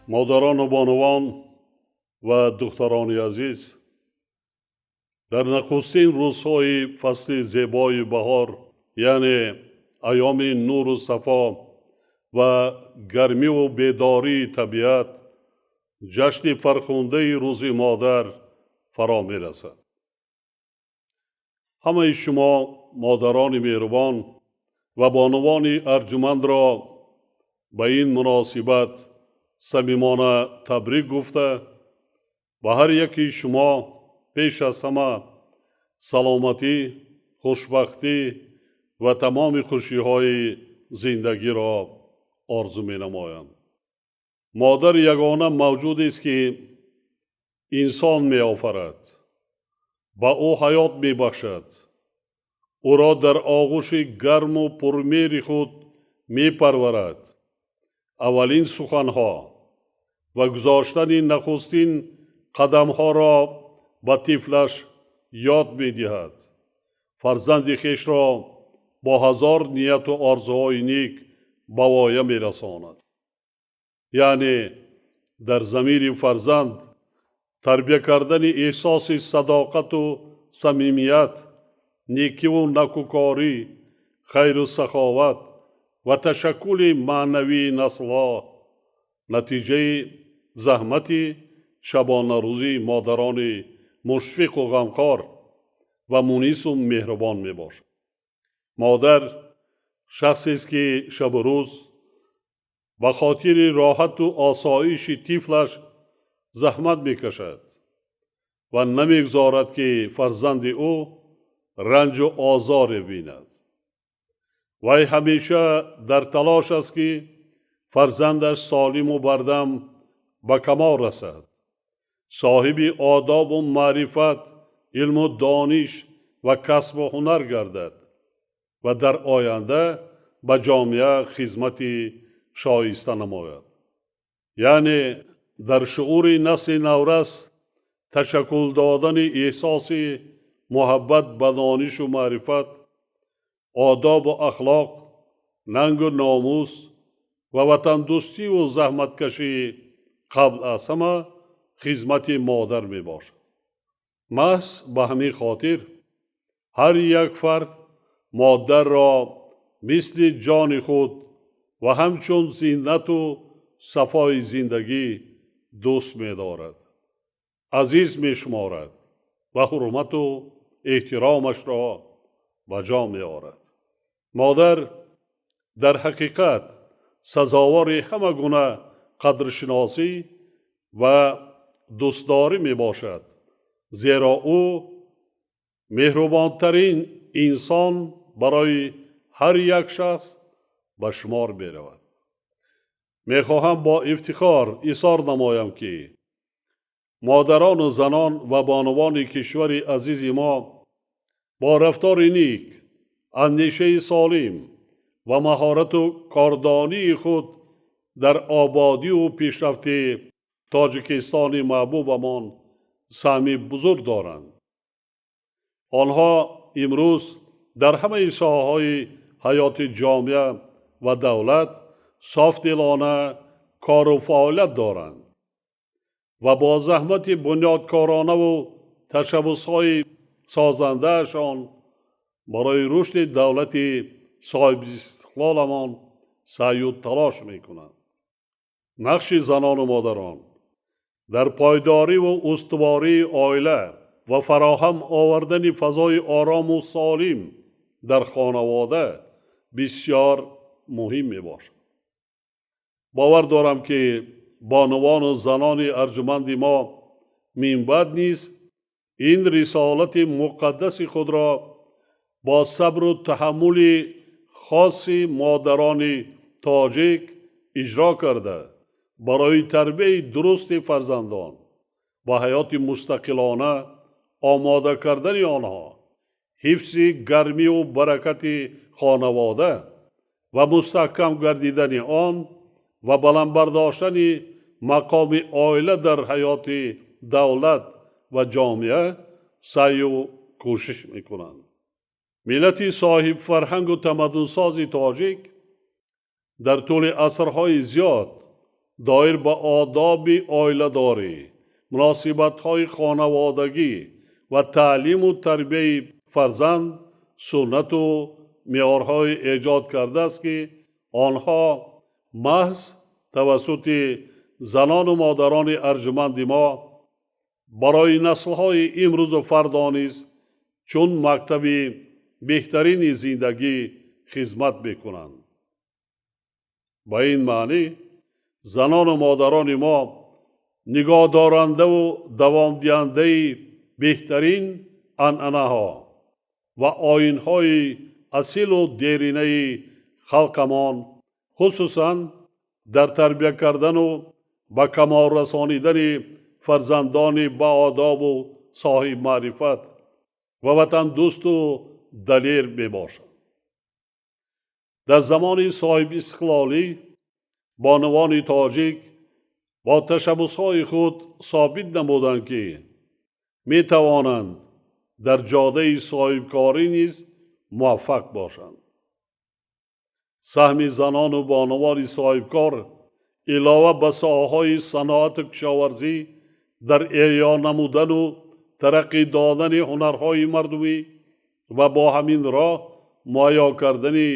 Модарону бонувон ва духтарони азиз, дар нахустин рӯзҳои фасли зебои баҳор, яъне айёми нуру сафо ва гармиву бедории табиат, ҷашни фархундаи Рӯзи модар фаро мерасад. Ҳамаи шумо модарони меҳрубон ва бонувони арҷумандро ба ин муносибат самимона табрик гуфта, ба ҳар яки шумо пеш аз ҳама саломатӣ, хушбахтӣ ва тамоми хушиҳои зиндагиро орзу менамоям. Модар ягона мавҷудест, ки инсон меофарад, ба ӯ ҳаёт мебахшад, ӯро дар оғӯши гарму пурмеҳри худ мепарварад, аввалин суханҳо ва гузоштани нахустин қадамҳоро ба тифлаш ёд медиҳад, фарзанди хешро бо ҳазор нияту орзуҳои ник ба воя мерасонад, яъне дар замири фарзанд тарбия кардани эҳсоси садоқату самимият, некиву накӯкорӣ, хайру саховат ва ташаккули маънавии наслҳо натиҷаи заҳмати шабонарӯзии модарони мушфиқу ғамхор ва мунису меҳрубон мебошад. Модар шахсест, ки шабу рӯз ба хотири роҳату осоиши тифлаш заҳмат мекашад ва намегузорад, ки фарзанди ӯ ранҷу озоре бинад. Вай ҳамеша дар талош аст, ки фарзандаш солиму бардам ба камол расад, соҳиби одобу маърифат, илму дониш ва касбу ҳунар гардад ва дар оянда ба ҷомеа хизмати шоиста намояд. Яъне дар шуури насли наврас ташаккул додани эҳсоси муҳаббат ба донишу маърифат, одобу ахлоқ, нангу номус ва ватандӯстиву заҳматкашӣ қабл аз ҳама хизмати модар мебошад. Маҳз ба ҳамин хотир ҳар як фард модарро мисли ҷони худ ва ҳамчун зинату сафои зиндагӣ дӯст медорад, азиз мешуморад ва ҳурмату эҳтиромашро ба ҷо меорад. Модар дар ҳақиқат сазовори ҳама гуна қадршиносӣ ва дӯстдорӣ мебошад, зеро ӯ меҳрубонтарин инсон барои ҳар як шахс ба шумор меравад. Мехоҳам бо ифтихор изҳор намоям, ки модарону занон ва бонувони кишвари азизи мо бо рафтори ник, андешаи солим ва маҳорату кордонии худ дар ободиву пешрафти Тоҷикистони маҳбубамон саҳми бузург доранд. Онҳо имрӯз дар ҳамаи соҳаҳои ҳаёти ҷомеа ва давлат софдилона кору фаъолият доранд ва бо заҳмати бунёдкоронаву ташаббусҳои созандаашон барои рушди давлати соҳибистиқлоламон саъю талош мекунанд. Нақши занону модарон дар пойдориву устувории оила ва фароҳам овардани фазои орому солим дар хонавода бисёр муҳим мебошад. Бовар дорам, ки бонувану занони арҷуманди мо минбаъд низ ин рисолати муқаддаси худро бо сабру таҳаммули хоси модарони тоҷик иҷро карда, барои тарбияи дурусти фарзандон ба ҳаёти мустақилона омода кардани онҳо, ҳифзи гармиву баракати хонавода ва мустаҳкам гардидани он ва баланд бардоштани мақоми оила дар ҳаёти давлат ва ҷомеа саъю кӯшиш мекунанд. Миллати соҳибфарҳангу тамаддунсози тоҷик дар тӯли асрҳои зиёд Доир ба одоби оиладорӣ, муносибатҳои хонаводагӣ ва таълиму тарбияи фарзанд суннату меъёрҳое эҷод кардааст, ки онҳо маҳз тавассути занону модарони арҷуманди мо барои наслҳои имрӯзу фардо низ чун мактаби беҳтарини зиндагӣ хизмат мекунанд. Ба ин маънӣ занону модарони мо нигоҳдорандаву давомдиҳандаи беҳтарин анъанаҳо ва оинҳои асилу деринаи халқамон, хусусан дар тарбия кардану ба камол расонидани фарзандони баодобу соҳибмаърифат ва ватандӯсту далер мебошанд. Дар замони соҳибистиқлолӣ бонувони тоҷик бо ташаббусҳои худ собит намуданд, ки метавонанд дар ҷодаи соҳибкорӣ низ муваффақ бошанд. Саҳми занону бонувони соҳибкор илова ба соҳаҳои саноату кишоварзӣ дар эҳё намудану тараққӣ додани ҳунарҳои мардумӣ ва бо ҳамин роҳ муҳайё кардани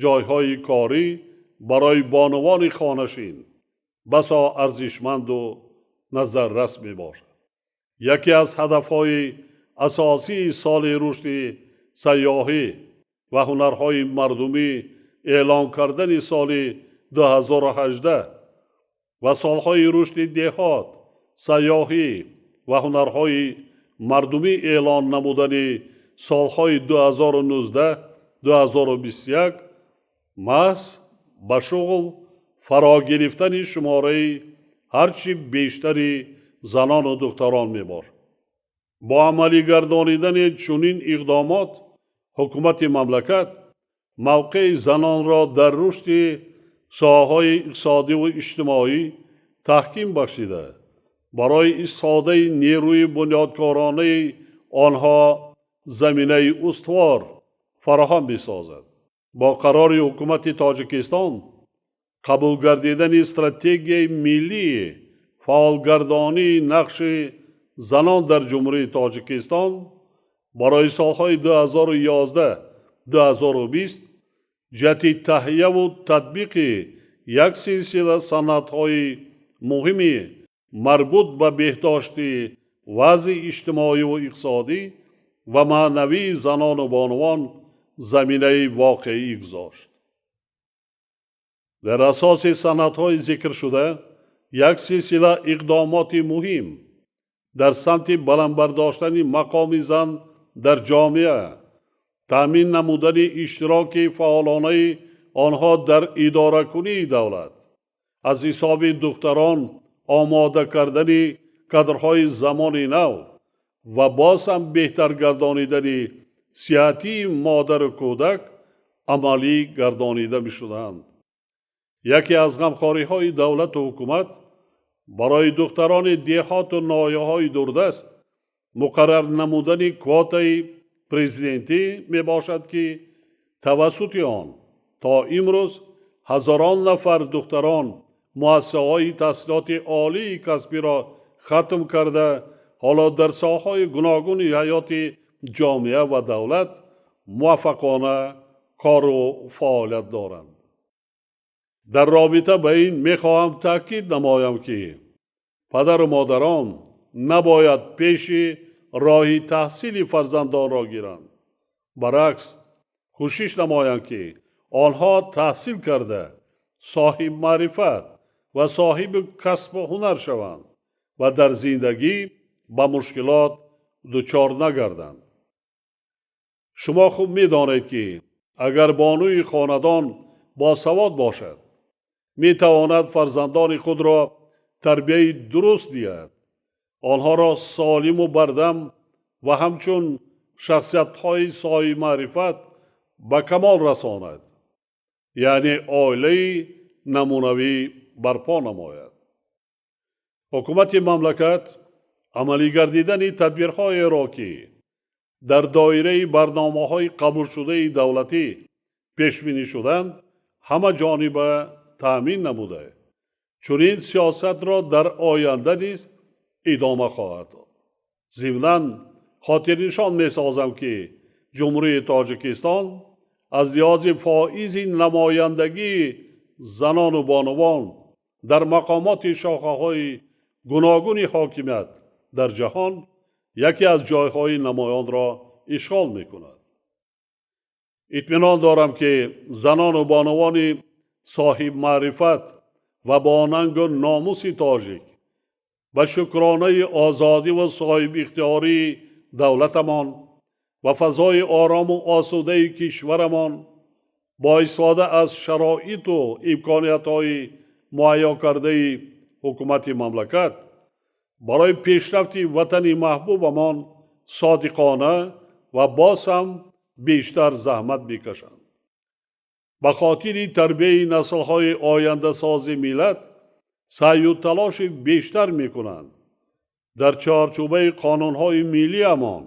ҷойҳои корӣ барои бонувони хонашин басо арзишманду назаррас мебошад. Яке аз ҳадафҳои асосии соли рушди сайёҳӣ ва ҳунарҳои мардумӣ эълон кардани соли 2018 ва солҳои рушди деҳот, сайёҳӣ ва ҳунарҳои мардумӣ эълон намудани солҳои 2019-2021 маҳз ба шуғл фаро гирифтани шумораи ҳарчи бештари занону духтарон мебошад. Бо амалӣ гардонидани чунин иқдомот ҳукумати мамлакат мавқеи занонро дар рушди соҳаҳои иқтисодиву иҷтимоӣ таҳким бахшида, барои истифодаи нерӯи бунёдкоронаи онҳо заминаи устувор фароҳам месозад. Бо қарори Ҳукумати Тоҷикистон қабул гардидани стратегияи миллии фаъолгардонии нақши занон дар Ҷумҳурии Тоҷикистон барои солҳои 2011-2020 ҷиҳати таҳияву татбиқи як силсила санадҳои муҳими марбут ба беҳдошти вазъи иҷтимоиву иқтисодӣ ва маънавии занону бонувон заминаи воқеӣ гузошт. Дар асоси санадҳои зикршуда як силсила иқдомоти муҳим дар самти баланд бардоштани мақоми зан дар ҷомеа, таъмин намудани иштироки фаъолонаи онҳо дар идоракунии давлат, аз ҳисоби духтарон омода кардани кадрҳои замони нав ва боз ҳам беҳтар гардонидани сиҳатии модару кӯдак амалӣ гардонида мешуданд. Яке аз ғамхориҳои давлату ҳукумат барои духтарони деҳоту ноҳияҳои дурдаст муқаррар намудани квотаи президентӣ мебошад, ки тавассути он то имрӯз ҳазорон нафар духтарон муассисаҳои таҳсилоти олии касбиро хатм карда, ҳоло дар соҳаҳои гуногуни ҳаёти ҷомеа ва давлат муваффақона кору фаъолият доранд. Дар робита ба ин мехоҳам таъкид намоям, ки падару модарон набояд пеши роҳи таҳсили фарзандонро гиранд, баръакс, кӯшиш намоянд, ки онҳо таҳсил карда, соҳибмаърифат ва соҳиби касбу ҳунар шаванд ва дар зиндагӣ ба мушкилот дучор нагарданд. Шумо хуб медонед, ки агар бонуи хонадон босавод бошад, метавонад фарзандони худро тарбияи дуруст диҳад, онҳоро солиму бардам ва ҳамчун шахсиятҳои соҳибмаърифат ба камол расонад, яъне оилаи намунавӣ барпо намояд. Ҳукумати мамлакат амалӣ гардидани тадбирҳоеро, ки дар доираи барномаҳои қабулшудаи давлатӣ пешбинӣ шуданд, ҳама ҷониба таъмин намуда, Чунин сиёсатро дар оянда низ идома хоҳад дод. Зимнан хотирнишон месозам, ки Ҷумҳурии Тоҷикистон аз лиҳози фоизи намояндагии занону бонувон дар мақомоти шохаҳои гуногуни ҳокимият дар ҷаҳон яке аз ҷойҳои намоёнро ишғол мекунад. Итминон дорам, ки занону бонувони соҳибмаърифат ва бо нангу номуси тоҷик ба шукронаи озодӣ ва соҳибихтиёрии давлатамон ва фазои орому осудаи кишварамон бо истифода аз шароиту имкониятҳои муҳайё кардаи ҳукумати мамлакат барои пешрафти ватани маҳбубамон содиқона ва боз ҳам бештар заҳмат мекашанд, ба хотири тарбияи наслҳои ояндасози миллат саъю талоши бештар мекунанд, дар чорчӯбаи қонунҳои миллиамон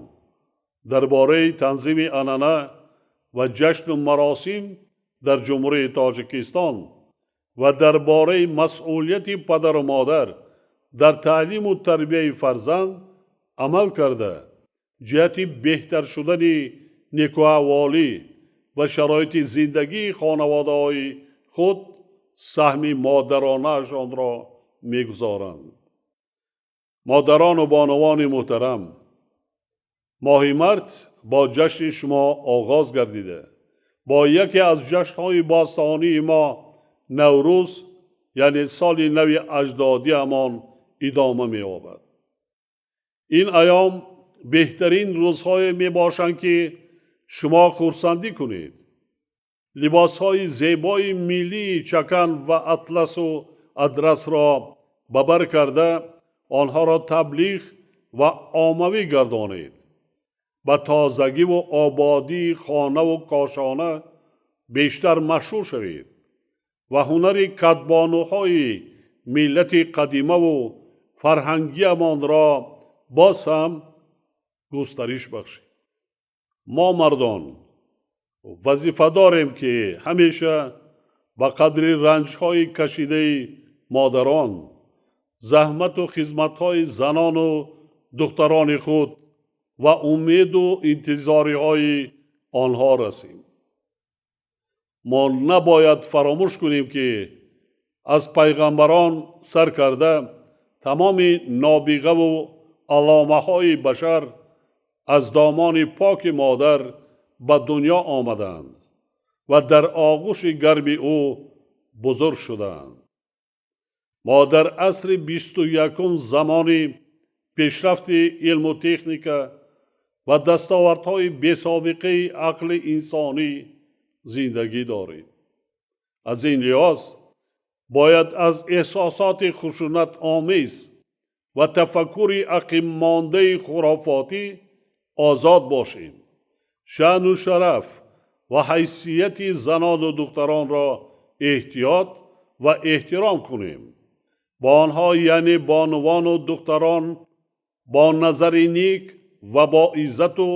дар бораи танзими анъана ва ҷашну маросим дар Ҷумҳурии Тоҷикистон ва дар бораи масъулияти падару модар дар таълиму тарбияи фарзанд амал карда, ҷиҳати беҳтар шудани некуаҳволӣ ва шароити зиндагии хонаводаҳои худ саҳми модаронаашонро мегузоранд. Модарону бонувони муҳтарам, моҳи март бо ҷашни шумо оғоз гардида, бо яке аз ҷашнҳои бостонии мо, Наврӯз, яъне соли нави аҷдодиамон, идома меёбад. Ин айём беҳтарин рӯзҳое мебошанд, ки шумо хурсандӣ кунед, либосҳои зебои миллии чакан ва атласу адрасро ба бар карда, онҳоро таблиғ ва оммавӣ гардонед, ба тозагиву ободии хонаву кошона бештар машҳур шавед ва ҳунари кадбонуҳои миллати қадимаву фарҳангиамонро боз ҳам густариш бахшед. Мо, мардон, вазифа дорем, ки ҳамеша ба қадри ранҷҳои кашидаи модарон, заҳмату хизматҳои занону духтарони худ ва умеду интизориҳои онҳо расем. Мо набояд фаромӯш кунем, ки аз пайғамбарон сар карда тамоми нобиғаву алломаҳои башар аз домони поки модар ба дунё омаданд ва дар оғӯши гарми ӯ бузург шуданд. Мо дар асри 21-ум, замони пешрафти илму техника ва дастовардҳои бесобиқаи ақли инсонӣ зиндагӣ дорем. Аз ин лиҳоз бояд аз эҳсосоти хушунатомез ва тафаккури ақибмондаи хурофотӣ озод бошем, шаъну шараф ва ҳайсияти занону духтаронро эҳтиёт ва эҳтиром кунем, бо онҳо, яъне бонувану духтарон, бо назари ник ва бо иззату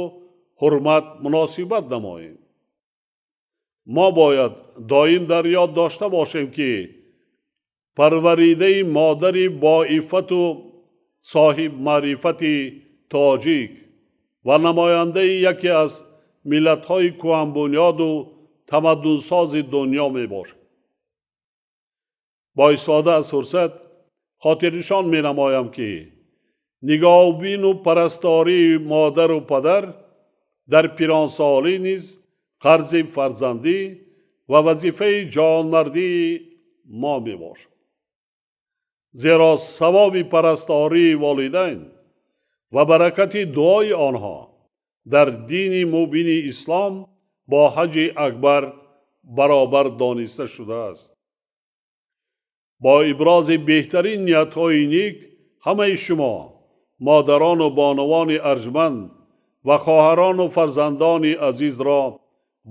ҳурмат муносибат намоем. Мо бояд доим дар ёд дошта бошем, ки парваридаи модари боиффату соҳибмаърифати тоҷик ва намояндаи яке аз миллатҳои кӯҳанбунёду тамаддунсози дунё мебошад. Бо истифода аз фурсат хотирнишон менамоям, ки нигоҳубину парастории модару падар дар пиронсолӣ низ қарзи фарзандӣ ва вазифаи ҷавонмардии мо мебошад, зеро савоби парастории волидайн ва баракати дуои онҳо дар дини мубини ислом бо ҳаҷи акбар баробар дониста шудааст. Бо ибрози беҳтарин ниятҳои ник ҳамаи шумо, модарону бонувони арҷманд ва хоҳарону фарзандони азизро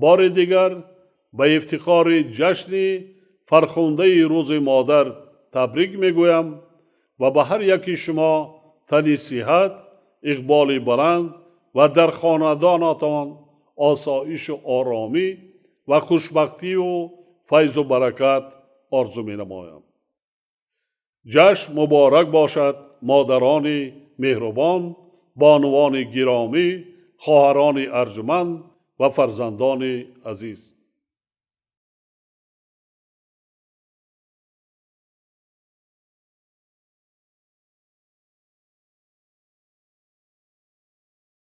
бори дигар ба ифтихори ҷашни фархундаи Рӯзи модар табрик мегӯям ва ба ҳар яки шумо тани сиҳат, иқболи баланд ва дар хонадонатон осоишу оромӣ ва хушбахтию файзу баракат орзу менамоям. Ҷашн муборак бошад, модарони меҳрубон, бонувони гиромӣ, хоҳарони арҷуманд ва фарзандони азиз.